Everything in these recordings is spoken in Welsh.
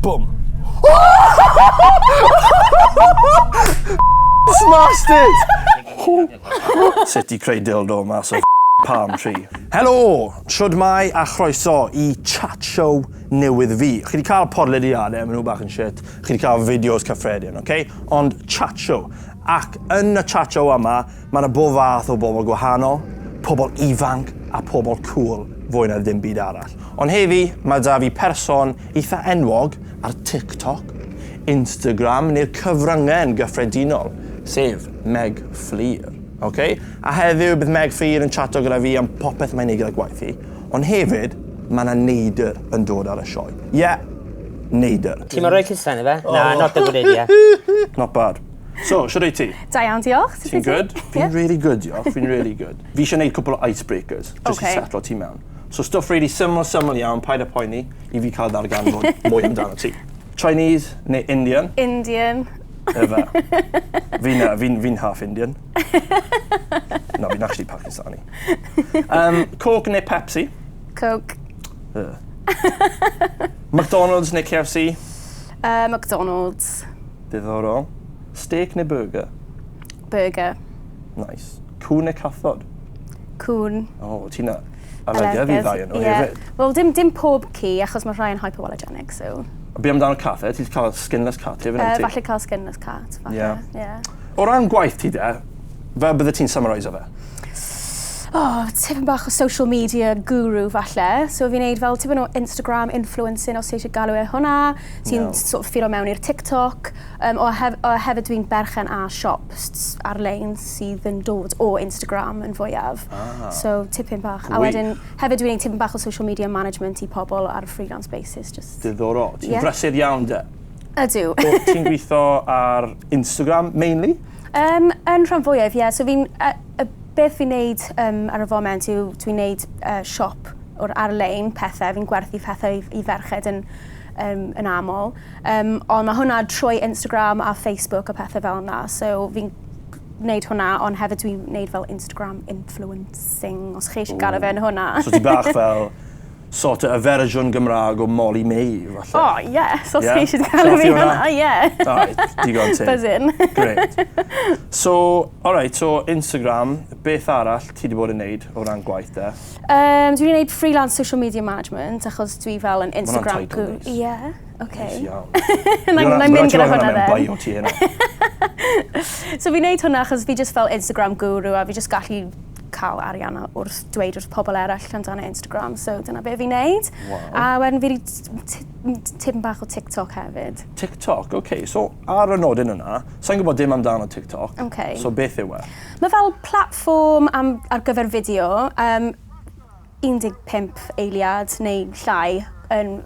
Boom. Smashed it! Sut i creu dildo mas o palm tree. Helo! Shwd mae a chroeso i chat show newydd fi. Chi 'di cael podlediadau, maen nhw bach yn shit. Chi 'di cael fideos cyffredin, ok? Ond chat show. Ac yn y chat show yma, mae yna bob fath o bobl gwahanol, pobl ifanc a pobl cool fwy na ddim byd arall. Ond heddi, mae 'da fi person eitha enwog ar TikTok, Instagram neu'r cyfryngau yn gyffredinol, sef Meg Fflur. Ok? A heddiw bydd Meg Fflur yn chato gyda fi am popeth mae'n neud gyda gwaith hi, ond hefyd mae 'na neidr yn dod ar y sioe. Ie, neidr. Ti'n moyn rhoi cusan i fe? Na, not a good idea. Not bad. So, shwd wyt ti? Da iawn, diolch. Sut Ti'n wyt ti? good? Fi'n Ie. really good, diolch. Fi'n really good. Fi eisiau gwneud cwpl o icebreakers, just Ok. i setlo ti mewn. So stwff really syml, syml iawn, paid â poeni i fi cael ddarganfod mwy amdano ti. Chinese neu Indian? Indian. Efe. Fi'n uh, fi fi half Indian. No, fi'n actually Pakistani. Coke neu Pepsi? Coke. McDonald's neu KFC? McDonald's. Diddorol. Steak neu burger? Burger. Nice. Cŵn neu cathod? Cŵn. O, oh, ti'n alergedd i ddau nhw hefyd. Wel, dim pob ci, achos mae rhai yn hypoallergenic, so... A be amdano cathau? Ti'n cael skinless cat hefyd, uh, ti? Falle cael skinless cat, falle. Yeah. Yeah. O ran gwaith ti de, fel bydde ti'n summarise fe? Oh, tipyn bach o social media guru falle. So fi'n neud fel tipyn o Instagram influencing os ti eisiau galw e hwnna. Sy'n Iawn. sort of ffiro mewn i'r TikTok. Um, o, hef o hefyd dwi'n berchen ar siop ar-lein sydd yn dod o Instagram yn fwyaf. Ah. So tipyn bach. A Gwych. wedyn hefyd dwi'n neud tipyn bach o social media management i pobl ar freelance basis. Just... Diddorol. Ti'n Ie. yeah. brysur iawn de. Ydw. O, ti'n gweithio ar Instagram mainly? Yn rhan fwyaf, ie. Yeah. So fi'n, beth fi'n neud ar y foment yw dwi'n neud siop o'r ar-lein pethau, fi'n gwerthu pethau i ferched yn aml. Ond mae hwnna trwy Instagram a Facebook a pethau fel yna, so fi'n wneud hwnna, ond hefyd dwi'n wneud fel Instagram influencing, os chi eisiau galw fe yn hwnna. So ti bach fel sort of y fersiwn Gymraeg o Molly May, falle. Oh, yes, os Ie? chi eisiau galw fi Hoffi hwnna? hwnna, ie. Alright, digon teg. Buzzin. Great. So, alright, so Instagram, beth arall ti wedi bod yn neud o ran gwaith de? Dwi wedi gwneud freelance social media management achos dwi fel yn Instagram title neis. Ie, oce. Neis iawn. Na i mynd gyda hwnna then. then. Bio ti hynna. So fi'n neud hwnna achos fi just fel Instagram guru a fi just gallu cael arian wrth dweud wrth pobl eraill amdano Instagram. So dyna be fi'n neud. Wow. A wedyn fi wedi tipyn bach o TikTok hefyd. TikTok, oce. Okay. So, ar y nodyn yna, sa'n gwybod dim amdano TikTok. Ocê. So, beth yw e? Mae fel platfform ar gyfer fideo, 15 eiliad neu llai yn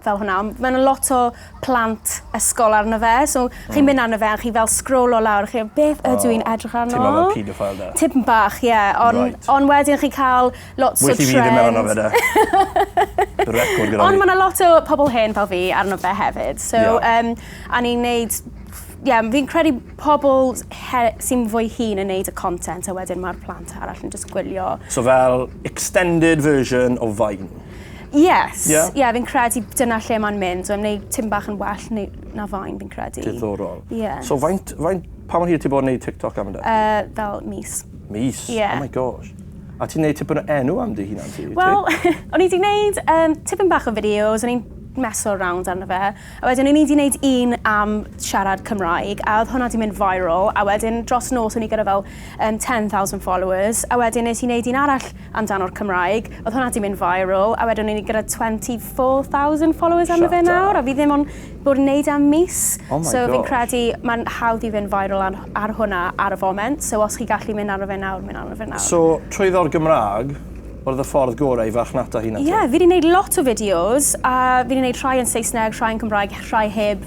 fel hwnna. Ond Mae 'na lot o plant ysgol arno fe, so chi'n mynd arno fe a chi fel scrollo lawr, chi fel, beth ydw i'n edrych arno? Ti'n meddwl fel paedophile de? Tipyn bach, ie. Ond Right. on wedyn chi cael lots Well o i fi ddim arno fe trends. de. Y record gyda Ond fi. mae 'na lot o pobl hen fel fi arno fe hefyd. So, a ni'n neud... Ie, yeah, fi'n credu pobl sy'n fwy hŷn yn neud y content a wedyn mae'r plant arall yn just gwylio. So fel extended version o Vine. Yes. Ie? Yeah, fi'n credu dyna lle mae'n mynd. So, I'm neud tim bach yn well na Vine, fi'n credu. Diddorol. Yes. So faint, pa mor hir ti bod yn neud TikTok am de? Fel mis. Mis? Ie. Oh my gosh. A ti'n neud tipyn o enw am dy hunan ti? Wel, o'n i wedi gwneud tipyn bach o fideos, o'n i'n meso around arno fe. A wedyn o'n i wedi gwneud un am siarad Cymraeg, a oedd hwnna wedi mynd viral, a wedyn dros nos o'n i gyda fel 10,000 followers, a wedyn nes i wneud un arall amdano'r Cymraeg, oedd hwnna wedi mynd viral, a wedyn o'n i gyda 24,000 followers arno fe Shut nawr, up. a fi ddim ond bod yn neud am mis. Oh my So fi'n gosh. credu mae'n hawdd i fynd viral ar hwnna ar y foment, so os chi gallu mynd arno fe nawr, mynd arno fe nawr. So, trwyddo'r Gymraeg, oedd y ffordd gorau i farchnata hunan Ie, ti? yeah, fi wedi gwneud lot o fideos, a fi wedi gwneud rhai yn Saesneg, rhai yn Cymraeg, rhai heb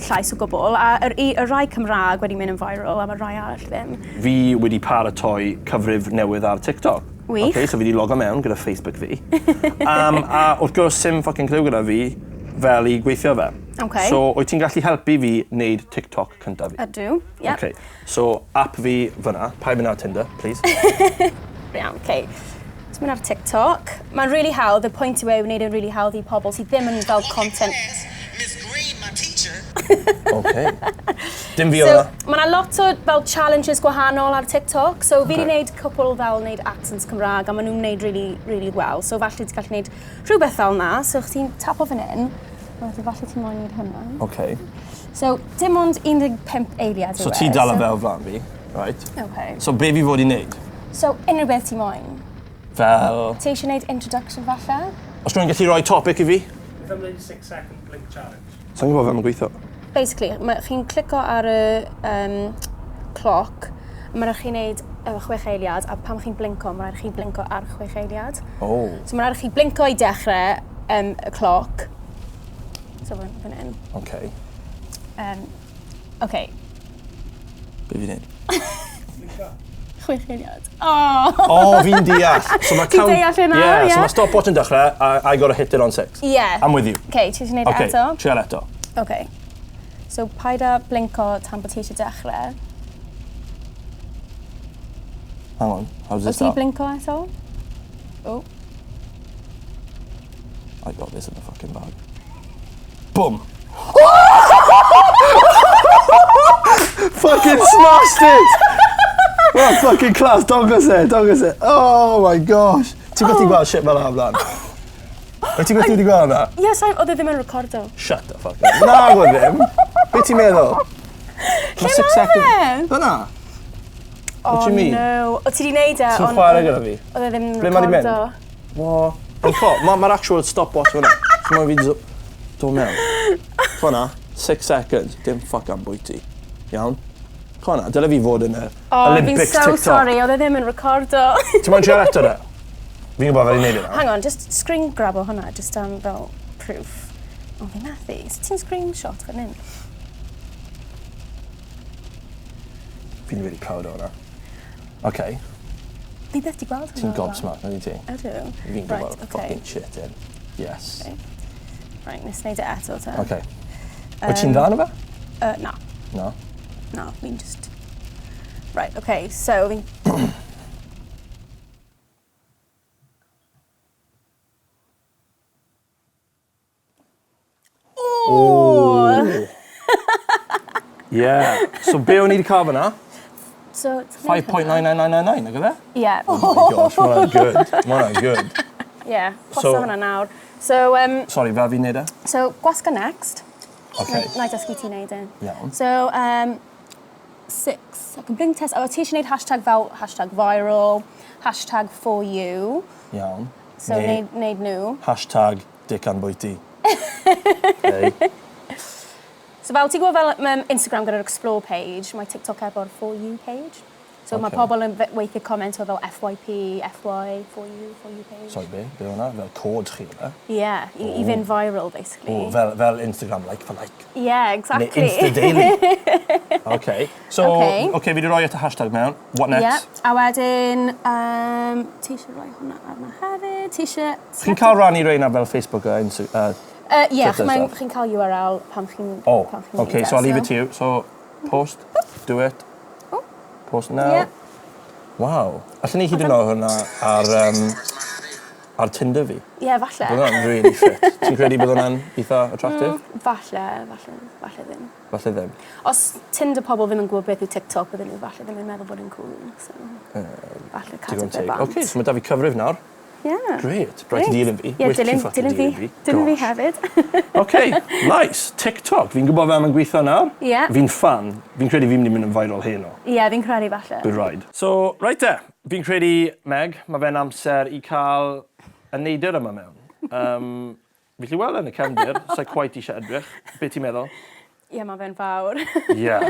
llais o gwbl, a y rhai Cymraeg wedi mynd yn viral, a mae rhai arall ddim. Fi wedi paratoi cyfrif newydd ar TikTok. Wych. Okay, so fi wedi logo mewn gyda Facebook fi. A wrth gwrs, sim fucking clue gyda fi fel i gweithio fe. Okay. So, wyt ti'n gallu helpu fi wneud TikTok cyntaf fi? Ydw, yep. Okay. So, app fi fyna. Paid mynd ar Tinder, please. Iawn, okay. So mynd ar TikTok. Mae'n really hawdd, y pwynt yw e wneud e'n really hawdd i pobl sydd ddim yn fel content... Miss Green, my teacher. Okay. Dim fi so, Mae yna lot o fel challenges gwahanol ar TikTok. So fi wedi gwneud cwpl fel wneud accents Cymraeg a maen nhw'n wneud really, really well. So falle ti'n gallu gwneud rhywbeth fel na. So chdi'n tapo fan hyn. Wedyn falle ti'n moyn wneud hwnna. Okay. So dim ond 15 eiliad So ti dal e fel flan fi, right? Okay. So be fi fod i wneud? So unrhyw beth ti moyn. Fel... Ti eisiau gwneud introduction falle? Os rwy'n gallu rhoi topic i fi? Beth am wneud 6 second blink challenge? Sa'n gwybod fel mae'n gweithio. Basically, chi'n clico ar y cloc, a mae'n rhaid chi wneud efo chwech eiliad, a pan chi'n blinco, mae'n rhaid chi blinco ar chwech eiliad. Oh. So mae'n rhaid chi blinco i dechrau y cloc. So fan hyn. Okay. Okay. Be fi'n neud? Chwech eiliad. Oh! Oh, fi'n deall. So mae Ti'n deall hynna, yeah, ie? So mae stopwatch yn dechrau, a I gotta hit it on 6. Yeah. I'm with you. Okay, ti eisiau gwneud okay, eto? Trial eto. Okay. So paid â blinco tan bod ti eisiau dechrau. Hang on, how does this Wyt ti start? blinco eto? Oh. I got this in the fucking bag. Boom! Fucking smashed it! Well, fucking class, dangos e, dangos e. Oh my gosh. Ti'n gwybod gweld shit fel 'na blaen? Wyt ti'n gwybod wedi gweld hwnna? Yes, oedd e ddim yn recordo. Shut the fuck up. Na, oedd ddim. Be ti'n meddwl? Lle mae fe? Fyna. Oh, What do you mean? no. O, ti di wneud e, Ti'n chwarae gyda fi? Oedd e ddim yn Ble mae 'di mynd? recordo. Wo. Ond co, mae'r actual stopwatch fyna. So mae'n fi dod mewn. Fyna, 6 seconds. Dim fuck am bwyty. Iawn? Cona, dyle fi fod yn y Oh, Olympics fi'n so TikTok. sorry, oedd e ddim yn recordo. Ti'n moyn trio eto de? Fi'n gwybod fel i wneud e nawr. Hang on, just screen grab o hwnna, just am fel proof. O, fi'n methu. So ti'n screenshot fan hyn? Fi'n really proud o hwnna. Okay. Fi byth di gweld hwnna. Ti'n gobsmacked, nag ti? Ydw. Fi'n Right, gwybod okay. fucking shit in. Yes. Okay. Right, nes wneud e eto te. Okay. Wyt ti'n dda na fe? Na. Na. Na, fi'n just... Right, okay, so fi'n... Oh! Yeah. So be o'n i wedi cael fyna? So, ti'n neud hwnna? 5.99999, nag oedd e? Yeah. Oh my gosh, mae hwnna'n good. Mae hwnna'n good. Yeah, posto So- hwnna nawr. So, Sorry, fel fi'n neud e? so gwasga next. Okay. Na i dysgu ti neud e. Iawn. So, 6 second blink test. O, ti eisiau neud hashtag fel hashtag viral, hashtag for you. Iawn. So, Neu neud nhw. Hashtag dick and bwyty. Okay. So fel ti'n gwybod fel mae Instagram gyda'r Explore page, mae TikTok efo'r For You page. So mae Ocê. pobl yn weithiau comment o fel FYP, FY, For You, For You page. Sorry, be? Be hwnna? Fel cod chi yna? Yeah, i fynd viral basically. O, fel Instagram, like for like. Yeah, exactly. Neu Insta Daily. Okay. So, Okay. okay, fi wedi rhoi at y hashtag mewn. What next? Yeah. A wedyn, ti eisiau rhoi hwnna arno hefyd? Ti eisiau... Chi'n cael rannu reina fel Facebook a Insta... Yeah, Twitter stuff? chi'n cael URL pan chi'n... Oh, pan chi'n okay, neud e, so I'll leave it to you. So, post, do it. Oh. Post now. Yeah. Wow. Allen ni hyd yn oed hwnna ar Tinder fi. Yeah, falle. Bydd hwnna'n really fit. Ti'n credu bydd hwnna'n eitha attractive? Falle, falle, falle ddim. Falle ddim. Os Tinder pobl ddim yn gwybod beth yw TikTok, bydden nhw falle ddim yn meddwl bod yn cool. So, falle cadw Digon fe teg. bant. Okay, so mae da fi cyfrif nawr. Yeah. Great. Rhaid i dilyn fi. Yeah, Well, ti'n dilyn, fucking dilyn fi. dilyn fi. Dilyn fi Gosh. hefyd. Okay, nice. TikTok. Fi'n gwybod fel mae'n gweithio nawr. Yeah. Fi'n fan. Fi'n credu fi'n mynd i mynd yn viral heno. Ie, yeah, fi'n credu falle. Good ride. So, right there. Fi'n credu, Meg, mae fe'n amser i cael y neidr yma mewn. Fi gallu weld yn y cefndir, sa'i quite eisiau edrych. Be ti'n meddwl? Ie, yeah, mae fe'n fawr. Yeah.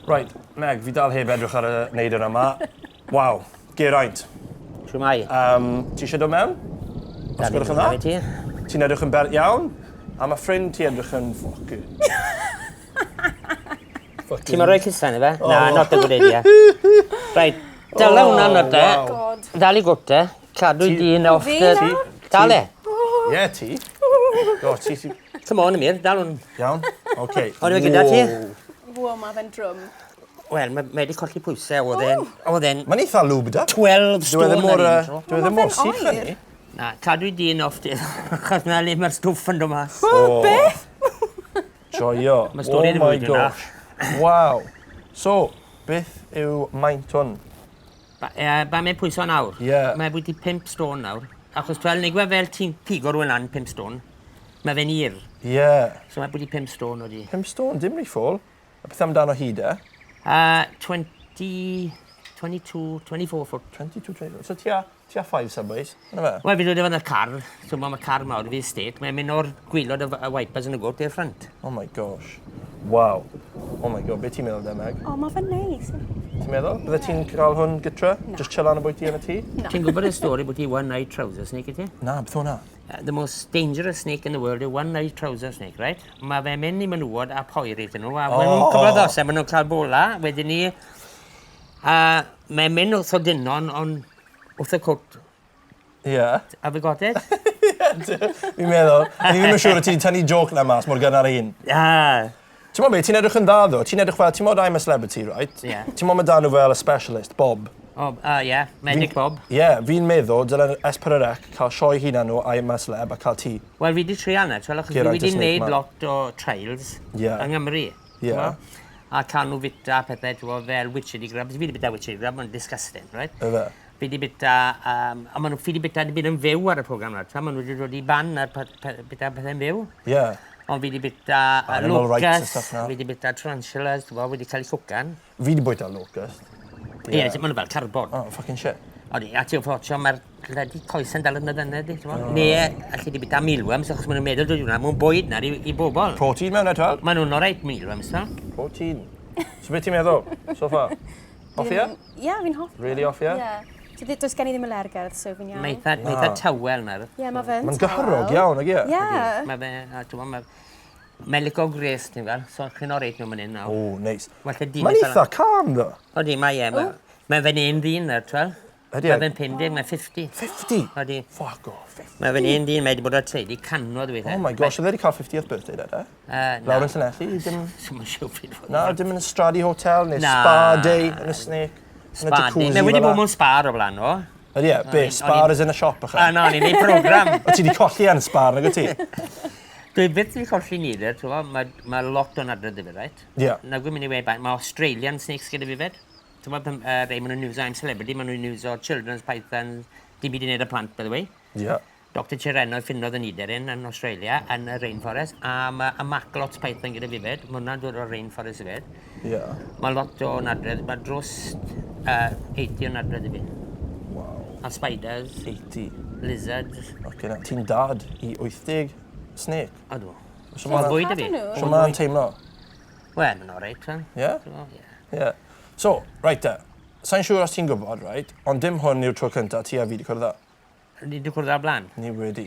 Right, Meg, fi dal heb edrych ar y neidr yma. Waw, Geraint. Shwmae. Ti eisiau dod mewn? Os gwelwch yn dda? Ti. Ti'n edrych yn bert iawn, a mae ffrind ti edrych yn fucking... Ti'n rhoi cusan i fe? Na, not a good idea. Right, dala hwnna nawr de. wow. God. Dal i gwt e. Cadw i dyn off Fi the... nawr? Dal e. Ie, ti. Go, ti... Come on, Amir, dal hwn. Iawn? Okay. O'n i gyda ti? Wo, mae fe'n drwm. Wel, mae mae 'di colli pwyse, oedd e'n... Oedd e'n Mae'n eitha lubed up. 12 Dyw e ddim stone mor... ar un yy, tro. Dyw e ddim Ma' mor fe'n sych â oer. ni. Na, cadw i dyn off di, achos na le mae'r stwff yn dod mas. O. Beth? Joio. Ma' stori oh dy my fwyd yna. gosh. Waw. So, beth yw maint hwn? Ba, e, ba mae'n pwyso nawr? Ie. Mae bwyty 5 stone nawr. Achos twel, neu gwe fel ti'n pigo rhywun lan 5 stone, mae fe'n ir. Ie. Yeah. So mae bwyty 5 stone o di. 5 stone, dim rhy ffôl. A beth amdano hyd e? 20, 22, 24 foot. 22, 24. So tua, tua 5 subways, yna fe? Wel, fi'n dod efo y car, so mae car mawr fi estate, mae'n mynd o'r gwylod y, y wipers yn y gwrt i'r ffrant. Oh my gosh. Wow. Oh my god, beth ti'n meddwl de, Meg? O, mae fe'n neis. Ti'n meddwl? Bydde ti'n cael hwn gytre? Just chill lan y bwyty yn y tŷ? Ti'n gwybod y stori bod ti one-eyed trouser snake i ti? Na, beth hwnna? The most dangerous snake in the world yw one-eyed trouser snake, right? Mae fe'n mynd i menywod a poeri iddyn nhw, a oh. nhw'n cwbl ddosau, maen nhw'n cael bola, wedyn ni, a mae'n mynd wrth o dynon, ond wrth y cwt. Ie. Yeah. A fe got it? Fi'n meddwl, o'n i ddim yn siŵr o ti'n tynnu joke na mas mor gynnar un. Ah. Ti'n meddwl beth, ti'n edrych yn dda ddo, ti'n edrych fel, ti'n meddwl I'm a celebrity, right? Ie. Ti'n meddwl mae dan nhw fel a specialist, Bob. O, ie, Medic Bob. Ie, yeah, fi'n meddwl dylen S4C cael sioe hunan nhw I'm a celeb a cael ti. Wel, fi wedi trial na, twel, achos fi Geraint wedi y Snake wneud Man. lot o trials Ie. yng Nghymru. Ie. t'mo'? A cael nhw fita pethau, ti'n gwbod, fel witchetty grubs. Fi wedi bita witchetty grub, mae'n disgusting, right? Yfe. Fi wedi bita, um, a maen nhw, fi wedi bita byd yn fyw ar y program nawr, maen nhw wedi dod i ban ar bita pethau'n fyw. Ie. Yeah. Ond fi wedi bita Animal rights and locust, stuff now. fi wedi bita tarantulas, ti'n gwbod, wedi cael ei cwcan. Fi wedi bwyta locust. Ie, yeah. maen nhw fel carbon. Oh, fucking shit. Odi, a ti'n ffordd, mae'r bloody coesau'n dal yn y ddynedd, ti'n gwbod? Neu, allu di bita mealworms, achos maen nhw'n meddwl dod hwnna, mwyn bwyd na i, i bobl. Protein mewn e, twel? Maen nhw'n oreit mealworms, no? Protein. So beth ti'n meddwl, so far? Hoffi e? Ie, fi'n hoffi. Really hoffi e? Ie. So, Does gen i ddim alergedd, so fi'n iawn. Mae eitha, mae eitha tawel nawr. Ie, mae fe'n Mae'n gyhyrog iawn, ag ie? Ie. Mae fe, a ti'n gwbod, mae... Mae'n licio gres, ti'n gweld, so chi'n oreit nhw fan hyn nawr. O, neis. Well, y dyn Mae'n eitha calm, ddo. Odi, mae e. Mae mae fe'n un ddyn nawr, ti'n gweld? Ydi e? Mae fe'n 50, mae'n 50. 50? Odi. Fuck off, 50. Mae fe'n un ddyn, mae wedi bod ar teulu cannoedd weithiau. Oh my gosh, oedd e wedi cael 50th birthday, da, da? Lawr yn Llanelli, dim... So mae'n siŵr pryd fod. Na, dim yn y Stradi Hotel, neu Na. Spa Day yn y Snake. Yn y Spa day. jacuzzi Mae wedi fel bod 'na. mewn spa o'r blaen, o. Ydy e, be, O'n Spar is in a shop, A na, o'n i'n neud program. O ti wedi colli yn Spar, nag wyt ti? Dwi byth wedi colli neither, ti'n gwbod, mae ma lot o'n adrodd i fi, right? Ie. Na gwyn mynd i weud, mae Australian snakes gyda fi fed. Ti'n gwbod, pan, rei maen nhw'n iwso I'm Celebrity, maen nhw'n iwso Children's Python, dim byd i wneud â plant, by the way. Ie. Dr Chireno ffindodd y nideryn yn Australia, yn y rainforest, a mae y Maclots Python gyda fi fed, mae hwnna'n dod o'r rainforest hefyd. Ie. Mae lot o nadredd, mae dros 80 o nadredd i fi. Wow. A spiders, 80. lizards, Okay, na. Ti'n dad i 80 snake. ydw. So Oedd ma'n- fwy da fi. Cadw nhw. So ma'n teimlo. Wel, mae'n oreit, ti'n Ie? Ie. Ie. So, right te. Sa'n siŵr os ti'n gwybod, right? Ond dim hwn yw'r tro cyntaf ti a fi wedi cwrdd â. Ni wedi cwrdd ar blaen. Ni wedi.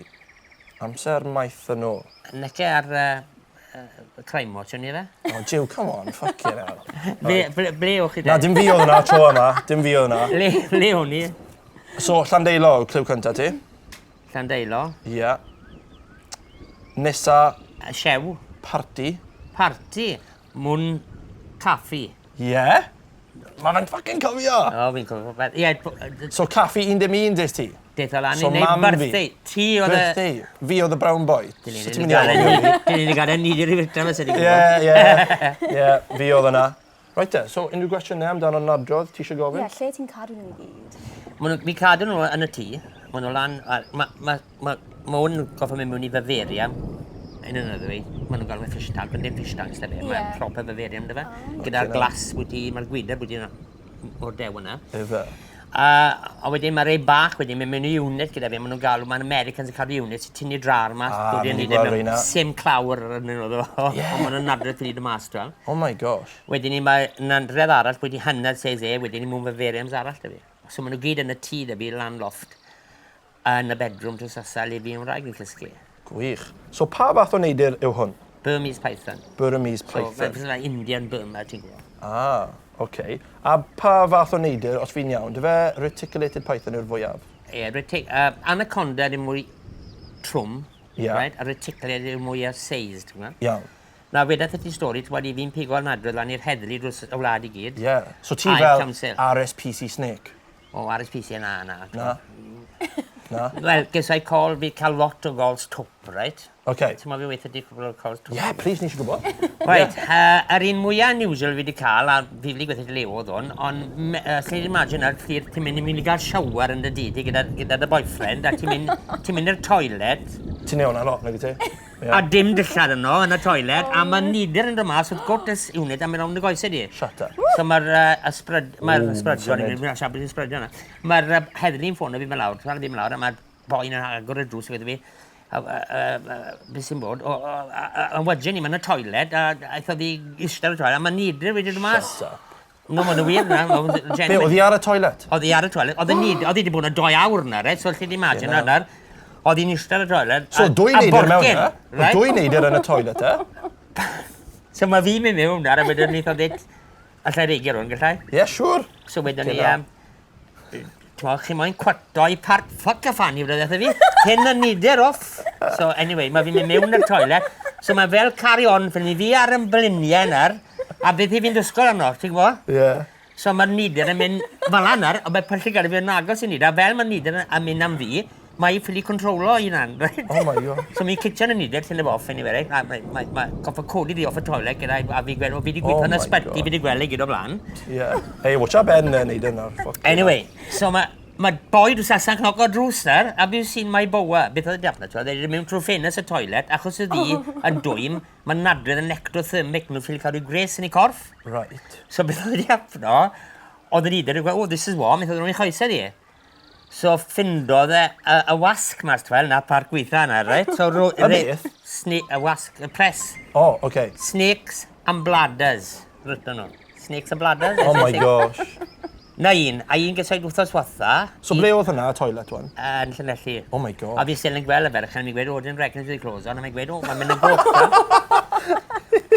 Amser maith yn ôl. Nece ar uh, Crime Watch, o'n i fe? Oh, Jiw, come on, fucking hell. Ble, ble, ble o'ch chi Na, dim fi oedd yna tro yma. Dim fi oedd yna. Ble, ble o'n i? So, Llandeilo yw clyw cyntaf ti. Llandeilo. Ie. Yeah. Nesa, Siew. party. Parti. Mwyn caffi. Ie. Yeah. Mae fe'n fucking cofio! O, fi'n cofio. popeth. Ie, So, caffi 11 des ti? Deith o lan So, i wneud mam fi. birthday. Ti oedd y... Birthday. Fi oedd y brown boy. So ti'n mynd i Dyn anghofio fi? ni wedi gadael ni wedi rhywbeth yma sydd wedi Ie, ie. Ie, fi oedd yna. Right te, so unrhyw gwestiynau amdano nadrodd ti eisiau Ie, gofyn? lle ti'n cadw nhw i gyd? Ma' nhw, mi cadw nhw yn y tŷ. Maen nhw lan, ma, ma, ma, ma hwn goffa mynd mewn i Bavaria. In another way, maen nhw'n galw fe fish tank, ond dim fish tanks da fe. Mae'n Ie. proper Bavarian da fe. Gyda'r glas wedi, mae'r gwydr wedi o'r dew yna. Efe. A, a wedyn mae rei bach wedyn mynd mewn i unit gyda fi, maen nhw'n galw, mae'n Americans yn cadw unit, sy'n tynnu drar mas, Ah, dod i'n fi'n neud e gweld mewn rheina. sim clawr yn nhw, Ie. ond maen nhw'n nadrodd ffili mas, ti'n Oh my gosh. Wedyn ni mae nandredd arall wedi hanner size e, wedyn ni mwyn Bavarians arall da fi. So maen nhw gyd yn y tŷ da fi, lan loft, yn y bedroom drws nesa le fi yn wraig yn cysgu. Gwych. So pa fath o neidr yw hwn? Burmese Python. Burmese So, Python. mae'n Indian Burma, ti'n gwybod. Ah, oce. A pa fath o neidr, os fi'n iawn, dy fe reticulated python yw'r fwyaf? Ie, anaconda yw mwy trwm, Ie. right? A reticulated yw mwy o seis, ti'n gwybod? Iawn. Na, wedath i ti stori, t'mod, i fi'n pigo anadrodd lan i'r heddlu drws y wlad i gyd. Ie. So ti fel RSPC Snake? O, RSPC, na, na. Na? Na? Wel, ges i call, fi cael lot o gols twp, right? Okay. Ti'n fi weithio di cwbl o calls twp? Yeah, please, ni eisiau gwybod. Right, yeah. yr un mwyaf unusual fi wedi cael, a fi wedi gweithio lle oedd hwn, ond uh, lle i'n imagine ar lle ti'n mynd i mynd i gael shower yn dy dŷ di gyda, gyda dy boyfriend, a ti'n mynd, ti mynd i'r toilet. Ti'n neud hwnna lot, nag ti? Yeah. A dim dillad yno yn y toilet, oh. a mae nidr yn dod mas wrth gwrs unit a mynd rownd y goesau di. Shut up. So mae'r uh, ysbryd... Mae'r ysbrydion, i'n siarad beth ysbrydion yna. Mae'r uh, heddlu'n ffono fi mewn lawr, ti'n fi mewn lawr, a mae'r boi'n agor y drws gyda fi. A, a, a, a, beth sy'n bod? O, o, a, a, a wedyn ni, mae'n y toilet, a aethodd i eistedd ar y toilet, a mae nidr wedi dod mas. Shut up. No, mae'n wir na. Be, oedd hi ar y toilet? Oedd hi ar y toilet. Oedd hi wedi bod yn doi awr na, right? So, lle di imagine na, na. Oedd hi'n eistedd ar y toilet. So, dwy neidr mewn e? Right? Dwy neidr yn y toilet, e? So, mae fi'n mynd mewn na, a wedyn ni dweud, allai reigio rhwng, gallai? Ie, yeah, siŵr. So, wedyn ni, T'mo, chi moyn cwato i part fuck a fanny wrth wrtho fi. Hyn yn neidr off. So, anyway, mae fi'n mynd mewn i'r toilet. So, mae fel carry on, fel ni fi ar yn bliniau nawr, a beth i fi'n dysgol arno, ti'n gwybod? Ie. Yeah. So mae'r neidr yn mynd fel yna, nawr, ond mae pyllu gyda fi yn agos i neidr, a fel mae'r neidr yn mynd am fi, mae i ffili controlo i hunan, right? Oh my god. So mi'n kitchen yn neidr, ti'n off anyway, right? A mae, mae, mae goffa codi fi off y toilet gyda, a fi gweld, o fi wedi gweithio oh yn y sbyty, fi wedi gweld ei gyd o blaen. Yeah. Hey, watch out Ben neidr nawr. Fuck. Anyway, so mae mae boi drws allan cnoc o drws nawr, a fi seen my boa. Beth oedd y diapna, ti'n gwybod, mewn trwy ffenest y toilet, achos oedd hi yn dwym, mae nadredd yn ectothermic, nhw'n ffili cadw gres yn ei corff. Right. So beth oedd y diapna, oedd y leader yn gweud, oh, this is warm, oedd nhw'n ei choesau di. So ffindodd e y, y wasg mas, fel na parc gweitha yna, right? So, ro, y beth? Sne, y wasg, y press. Oh, okay. Snakes and bladders, rydyn nhw. Snakes and bladders. Oh my gosh. Na un, a un gysaid wythnos watha. So ble oedd hwnna, y toilet one? Yn Llanelli. Oh my god. A fi still yn gweld y ferch, a mi'n gweud, o, didn't recognise the clothes on, a mae'n gweud, o, mae'n mynd yn goch.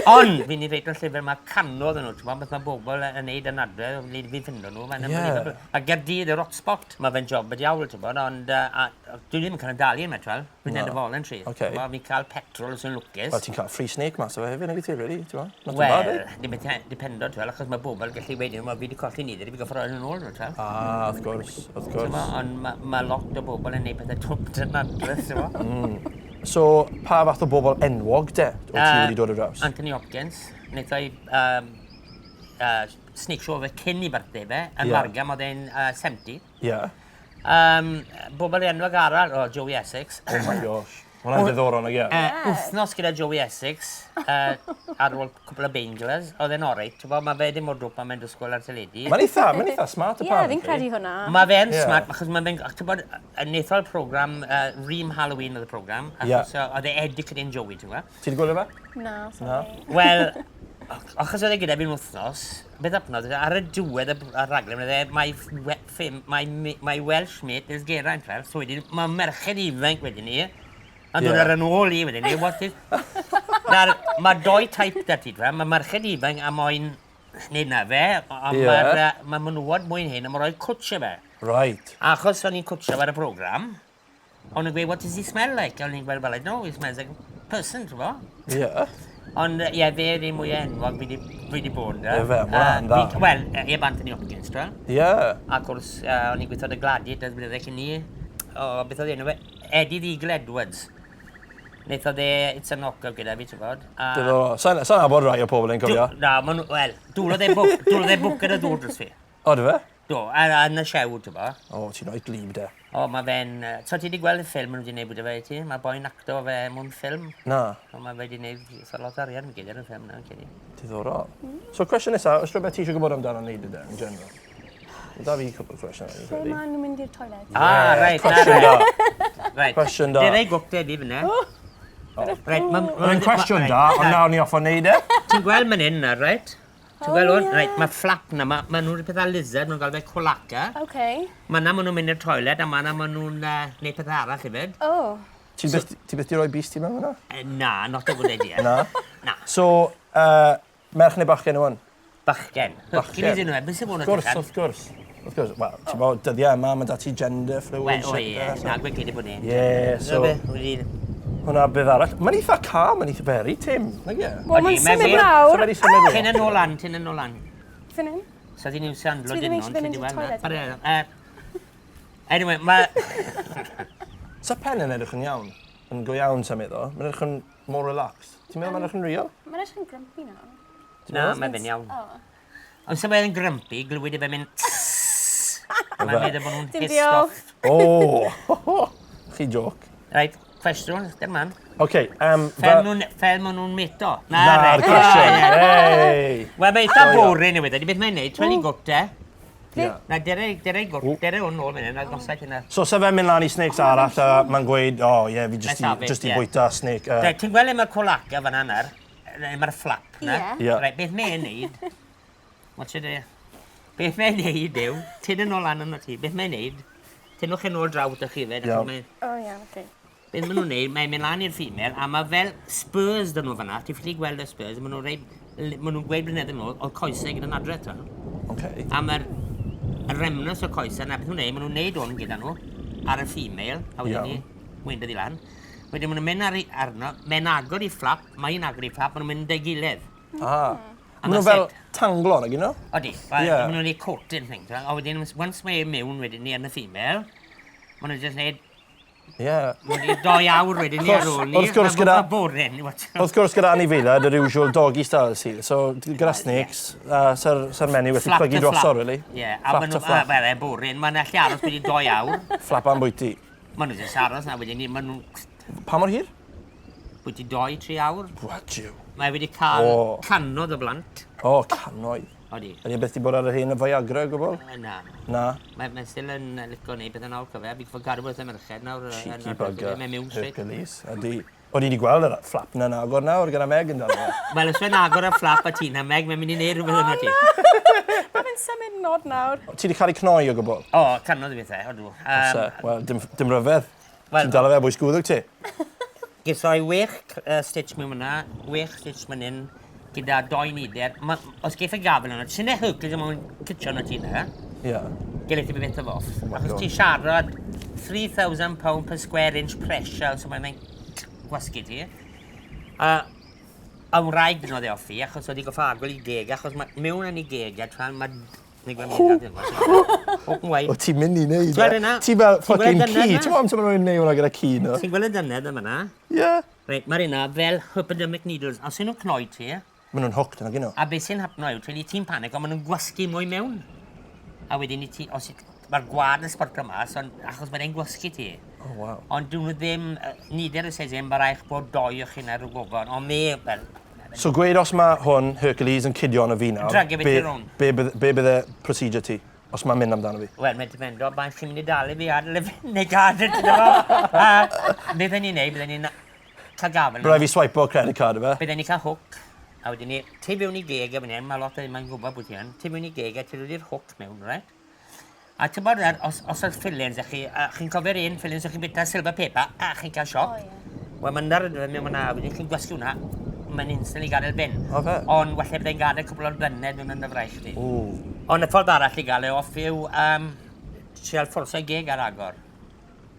Ond, fi'n ei reid o'r llyfr, mae canodd yn nhw, ti'n gwybod, beth mae bobl yn neud yn adre, fi'n ffindo nhw, mae'n yeah. A Gaerdydd yw'r hotspot, mae fe'n job y diawl, ti'n gwybod, ond uh, a, dwi ddim yn cael yn dalu yn metwel, fi'n neud y voluntary. Okay. Fi'n cael petrol os yn lwcus. Wel, ti'n cael free snake mas o fe hefyd, nag ti, really, ti'n gwybod? Not too Wel, bad, eh? dependo, ti'n gweld, achos mae bobl gallu weud, mae fi wedi colli nidr, fi goffo rhoi nhw'n ôl, ti'n gweld. Ah, wrth gwrs, wrth gwrs. Ond mae ma lot o bobl yn neud pethau twp yn adres, ti'n gwybod? Mm. So, pa fath o bobl enwog de, o ti wedi dod ar draws? Anthony Hopkins, wnaeth o'i um, snake show fe cyn i birthday fe, yn yeah. Margam, oedd e'n 70. Yeah. Um, bobl enwog arall, o, oh, Joey Essex. Oh my gosh. Hwna'n ddiddorol, nag e? Wythnos gyda Joey Essex, ar ôl cwpl o beinglers, oedd e'n oreit, ti'n bod, mae fe ddim mor dwp a mae'n dysgwyl ar teledu. Mae'n eitha, mae'n eitha smart apparently. Ie, yeah, fi'n credu hwnna. Mae fe'n yeah. smart, achos mae fe'n, ti'n bod, yn eitha'r program, Ream Halloween oedd y program, achos yeah. oedd e educating Joey, ti'n gwybod? Ti wedi gwylio fe? Na, sorry. Na. Wel, achos oedd e gyda fi'n wythnos, beth apnodd, ar y diwedd y rhaglen, oedd e, my, my, my Welsh mate is Geraint, fel, so wedyn, mae merched ifanc wedyn ni, a dod ar yn ôl i wedyn ni, what is... Nawr, mae doi type da ti, fel, mae merched ifanc a moyn neud na fe, a yeah. mae'r ma menywod mwyn hyn, a mae'n rhoi cwtsh i fe. Right. Achos o'n i'n cwtsio ar y program, O'n nhw'n gweud, what does he smell like? O'n i'n gweud, well, I don't know, he smells like a person, ti'n bo? Ie. Yeah. Ond, ie, fe yw'r un mwyaf enwog fi wedi bod. Ie, fe, mae hwnna'n dda. Wel, ie, Anthony Hopkins, ti'n Ie. A gwrs, o'n i'n gweithio dy Gladiator blynydde cyn ni. O, beth oedd enw fe? Eddie the Eagle Edwards. Wnaethodd e It's a Knockout gyda fi, ti'n bod. Diddorol. Sa'n sa nabod rai o pobl yn cofio? Na, ma'n, wel, dwlodd e bwc, dwlodd e bwced o ddŵr dros fi. O, dy fe? Do, a yn y shew, ti'n bo. O, ti'n rhoi glib de. O, mae fe'n... So ti wedi gweld y ffilm maen nhw wedi gwneud bwyta fe i ti? Mae boi'n acto fe mewn ffilm. Na. O, mae fe wedi gwneud eitha lot o arian gyda'r yn ffilm na, credu. Diddorol. So, cwestiwn nesaf, oes rhywbeth ti eisiau gwybod amdano neud y de, in general? Mae da fi cwpl o cwestiynau, fi'n Lle credu. maen nhw'n mynd i'r toilet? Ah, reit. Cwestiwn da. Reit. Cwestiwn da. Dere i gwpte fi fyna. Reit, ma'... Mae'n cwestiwn da, ond nawr ni off o neud e. Ti'n gweld man hyn nawr, reit? Ti'n gweld hwn? ie. Reit, mae fflap na, mae ma nhw'n pethau lizard, maen nhw'n gael fe colaca. Okay. Mae na maen nhw'n mynd i'r toilet a mae na maen nhw'n uh, neud pethau arall hefyd. Oh. Ti byth, ti byth di roi bys ti mewn hwnna? Na, not a good idea. Na? Na. So, merch neu bachgen yw hwn? Bachgen. Bachgen. Hercules yw e, beth sy'n bod yn Wrth gwrs, wrth gwrs. Wrth gwrs, wel, ti'n bod, dyddiau yma, mae da ti gender fluid. Wel, o ie, na, gweud credu bod ni. Ie, so... Wedi... Hwna beth arall. Mae'n eitha calm, mae'n eitha very tame, nag e? Wel, mae'n symud nawr. Symud i symud. Tyn yn ôl lan, tyn yn ôl lan. Fan hyn. So dyn ni'n sandlo Dwi ddim dyn eisiau fynd i'r toilet. Anyway, mae... Sa pen yn edrych yn iawn? Yn go iawn symud o? Mae'n edrych yn more relaxed. Ti'n meddwl mae'n edrych yn real? Mae'n edrych yn grumpy nawr. Na, mae'n fe'n iawn. Ond sa fe'n grumpy, glywyd i fe mynd... Mae'n meddwl bod nhw'n Dim pissed diolch. off. O! Chi joc. Right, cwestiwn, dim man. OK, Fel nhw'n fel maen nhw'n meto. Na'r cwestiwn. Hey! Wel, mae eitha Joio. boring yw e. Beth mae'n neud, twel i gwt e. Yeah. Na, dere, dere gwt, dere hwn nôl fan hyn, a gosau hynna. So, sa fe'n mynd lan i snakes arall a mae'n gweud, oh yeah, fi just i, Let's have it, just i yeah. bwyta snake. Reit, ti'n gweld le mae'r colaca fan hynna, le mae'r flap na? Ie. Ie. Reit, beth mae'n neud, watch it there. Beth mae'n neud yw, tyn yn ôl lan yno ti, beth mae'n neud, tynwch yn ôl draw dych chi fe, Iawn. O, iawn, oce. Beth maen nhw'n neud, mae'n mynd lan i'r female, a mae fel spurs dyn nhw fan'na, ti'n ffili gweld y spurs, maen nhw'n rei, maen nhw'n gweud blynedd yn ôl, oedd coesau gyda nadredd, ti'n. OK. A mae'r y remnants o coesau, na beth nhw'n neud, maen nhw'n neud hwn gyda nhw, ar y female, a wedyn ni, weindodd i lan. Wedyn maen nhw'n mynd ar, arno, mae'n agor i fflap, mae'n agor i fflap, maen nhw'n mynd â'i gilydd. Ah. A Maen nhw that's fel it. tanglo, nag yno? Odi, Ie. yeah. maen nhw'n neud coating thing. t'wel? A wedyn, once mae e mewn wedyn ni yn y female, maen nhw'n just neud Ie. Maen nhw'n doi awr wedyn ni ar ôl ni. Wrth gwrs gyda- Boring, what? Wrth gwrs gyda anifeiliaid, yr usual doggy style sydd. So, gyda snakes, sa'r sa menyw wedi Flap plygu to drosodd, flap. really. Ie, a Flap maen to nhw, a flap. fel e, boring, maen allu aros wedi doi awr. Flap am bwyty. Maen nhw jyst aros na wedyn ni, maen nhw Pa mor hir? wedi doi, tri awr. What you? Mae wedi cael O. cannoedd o blant. O, cannoedd. Odi. Ydy e beth di bod ar yr hen y Viagra o gwbl? Na. Na. Mae mae still yn licio neud beth yn awr cyfe. Fi'n fod gadw wrth y merched nawr. Cheeky bugger. Mae mewn straight. Hercules. Ydy. O'n i wedi gweld yr flap na'n agor nawr gyda Meg yn dal fe. Wel, os fe'n agor y flap a ti na, Meg, mae'n mynd i neud rhywbeth yno ti. Mae fe'n symud nod nawr. Ti wedi cael ei cnoi o gwbl? O, cannoedd o bethau, odw. Oes e? Wel, dim, dim ryfedd. Wel- Ti'n dal fe bwys gwddwg ti? Ges i wech stitch mewn fyna, wech stitch man hyn, gyda doi nider. Ma, os geiff y gafel yno, sy'n ei Hercules yma mewn cytio yno ti na, Ie. gele ti beth o off. Oh my Achos God. ti siarad 3,000 pound per square inch pressure, so mae'n gwasgu ti. A a wraig dyn e off fi, achos oedd i goffa agol i geg, achos mae mewn yn ei geg, a tra'n mae... Neu gweld mynd Open wide. O, ti'n mynd i neud Ti'n gweld hynna? Ti fel Ti'n gweld fucking hynna ci. na? Ti'n meddwl amser maen nhw'n neud hwnna gyda ci, no? Ti'n gweld y dynedd yma na? Ie. Reit, mae'r yna fel hypodermic needles. Os ydyn nhw'n cnoi ti, Maen nhw'n hooked yna, gyno. a beth sy'n hapno yw, ti'n ti'n panic, ond maen nhw'n gwasgu mwy mewn. A wedyn i ti, os mae'r gwad yn sbyrto mas, ond achos mae'n gwasgu ti. Oh, wow. Ond dyn nhw ddim, nider y seis ddim, mae rhaid bod doi o chi na rhyw gofon. Ond me, fel, So gweud os mae hwn, Hercules, yn cydio arno fi nawr. Dragio fe ti rownd. Be, be, be bydde procedure ti, os mae'n mynd amdano fi? Wel, mae'n dependo, ba'n chi'n mynd i dalu fi ar lefel neu gad y ti'n efo. A beth ni'n neud, bydden ni'n cael gafel. Byddai fi swipe o credit card efe? Bydden ni'n cael hook, a wedyn ni, ti fewn i geg a fan hyn, mae lot o ddim yn gwybod bod ti yn, ti fewn i geg a ti rwy'r hook mewn, right? A ti'n bod, os, os oedd fillings a chi, a chi'n cofio'r un fillings o'ch chi'n bita silver paper, a chi'n cael sioc. O, ie. Wel, mae'n ar mewn fyna, wedyn chi'n gwasgu hwnna, mae'n instantly gadael bin. O, fe? Ond walle byddai'n gadael cwbl o'r blynedd mewn yn y fraich chi. Ww. Ond y ffordd arall i gael e off yw um, trial fforso geg ar agor.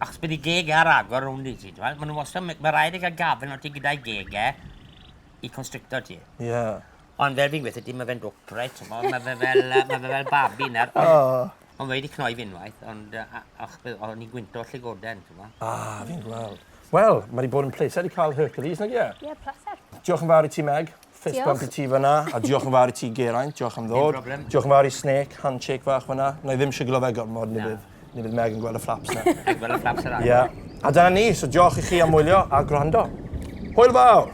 Achos bydd i geg ar agor rownd i ti, ti'n gweld? Maen nhw wastad, mae rhaid i gael gafel o ti gyda'i geg e i constricto ti. Ie. Ond fel fi'n gweithio ti, mae fe'n dwp, reit? Mae fe fel, mae fe fel babi nawr. Ond Oh. ond mae wedi cnoi fi unwaith, ond o'n i'n gwynto llygoden, ti'n gwbod? Ah, fi'n gweld. Wel, mae wedi bod yn pleser i cael Hercules, nag ie? Ie, pleser. Diolch yn fawr i ti, Meg. Fist Diolch. bump i ti fyna, a diolch yn fawr i ti, Geraint. Diolch am ddod. problem. Diolch yn fawr i Snake, handshake fach fyna. Na i ddim siglo fe gormod, neu Na. bydd, neu bydd Meg yn gweld y flaps na. Gweld y flaps ar agor. Ie. A dyna ni, so diolch i chi am wylio a gwrando. Hwyl fawr!